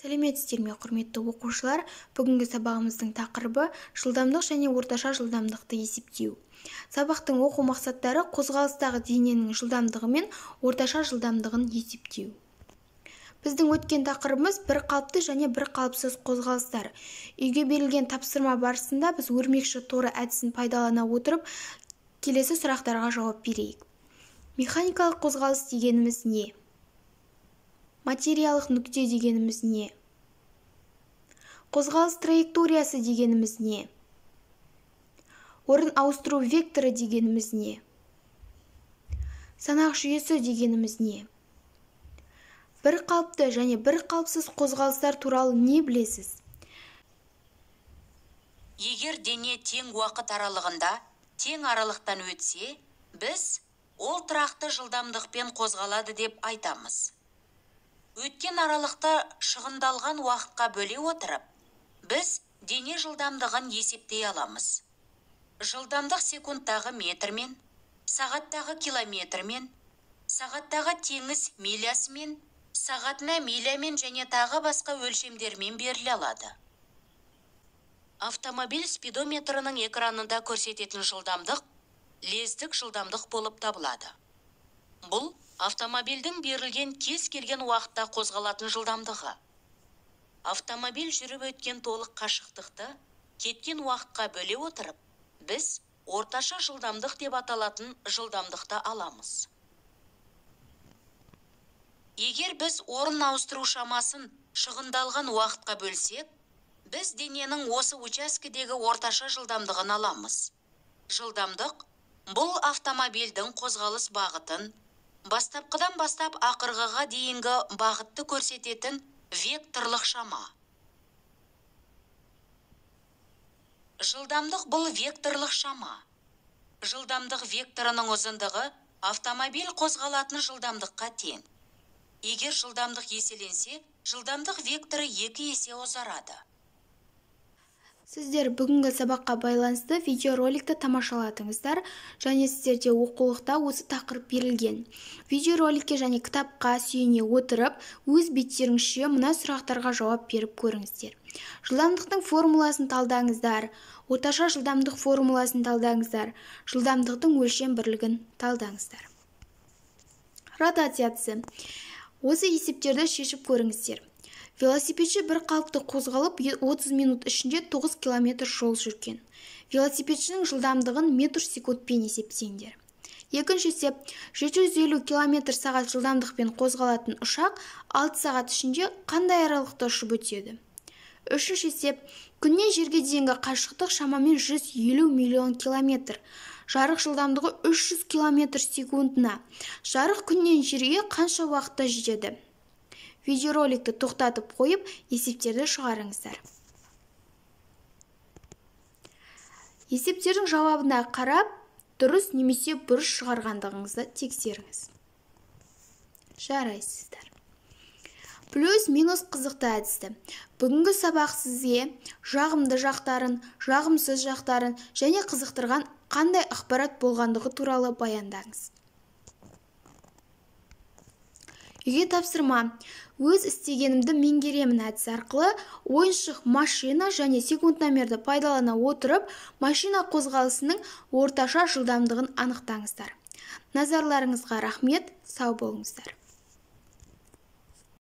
Сәлеметсіздер ме, құрметті оқушылар! Бүгінгі сабағымыздың тақырыбы жылдамдық және орташа жылдамдықты есептеу. Сабақтың оқу мақсаттары: қозғалыстағы дененің жылдамдығы мен орташа жылдамдығын есептеу. Біздің өткен тақырыбымыз бір қалыпты және бір қалыпсыз қозғалыстар. Үйге берілген тапсырма барысында біз өрмекші торы әдісін пайдалана отырып, келесі сұрақтарға жауап берейік. Механикалық қозғалыс дегеніміз не? Материялық нүкте дегеніміз не? Қозғалыс траекториясы дегеніміз не? Орын ауыстыру векторы дегеніміз не? Санақ жүйесі дегеніміз не? Бір қалыпты және бір қалыпсыз қозғалыстар туралы не білесіз? Егер дене тең уақыт аралығында тең аралықтан өтсе, біз ол тұрақты жылдамдықпен қозғалады деп айтамыз. Өткен аралықты шығындалған уақытқа бөле отырып, біз дене жылдамдығын есептей аламыз. Жылдамдық секундтағы метрмен, сағаттағы километрмен, сағаттағы теңіз милясымен, сағатына милямен және тағы басқа өлшемдермен беріле алады. Автомобиль спидометрінің экранында көрсететін жылдамдық лездік жылдамдық болып табылады. Бұл автомобильдің берілген кез келген уақытта қозғалатын жылдамдығы. Автомобиль жүріп өткен толық қашықтықты кеткен уақытқа бөле отырып, біз орташа жылдамдық деп аталатын жылдамдықты аламыз. Егер біз орын ауыстыру шамасын шығындалған уақытқа бөлсек, біз дененің осы учаскедегі орташа жылдамдығын аламыз. Жылдамдық бұл автомобильдің қозғалыс бағытын, бастапқыдан бастап ақырғыға дейінгі бағытты көрсететін векторлық шама. Жылдамдық бұл векторлық шама. Жылдамдық векторының ұзындығы автомобиль қозғалатын жылдамдыққа тең. Егер жылдамдық еселенсе, жылдамдық векторы 2 есе ұзарады. Сіздер бүгінгі сабаққа байланысты видеороликті тамашаладыңыздар және сіздерде оқулықта осы тақырып берілген. Видеороликке және кітапқа сүйене отырып, өз беттеріңізше мына сұрақтарға жауап беріп көріңіздер. Жылдамдықтың формуласын талдаңыздар, орташа жылдамдық формуласын талдаңыздар, жылдамдықтың өлшем бірлігін талдаңыздар. Ротация әдісі. Осы есептерді шешіп көріңіздер. Велосипедші бір қалыпты қозғалып 30 минут ішінде 9 километр жол жүрген. Велосипедшінің жылдамдығын метр секундпен есептеңдер. Екінші есеп, 750 километр сағат жылдамдықпен қозғалатын ұшақ 6 сағат ішінде қандай аралықты ұшып өтеді? Үшінші есеп, күннен жерге дейінгі қашықтық шамамен 150 миллион километр. Жарық жылдамдығы 300 километр секундына. Жарық күннен жерге қанша уақытта жетеді? Видеороликті тоқтатып қойып, есептерді шығарыңыздар. Есептердің жауабына қарап, дұрыс немесе бұрыс шығарғандығыңызды тексеріңіз. Жарайсыздар. Плюс-минус қызықты әдісті. Бүгінгі сабақ сізге жағымды жақтарын, жағымсыз жақтарын және қызықтырған қандай ақпарат болғандығы туралы баяндаңыз. Үйге тапсырма. Өз істегенімді меңгеремін әдісі арқылы ойыншық машина және секунднамерді пайдалана отырып, машина қозғалысының орташа жылдамдығын анықтаңыздар. Назарларыңызға рахмет, сау болыңыздар.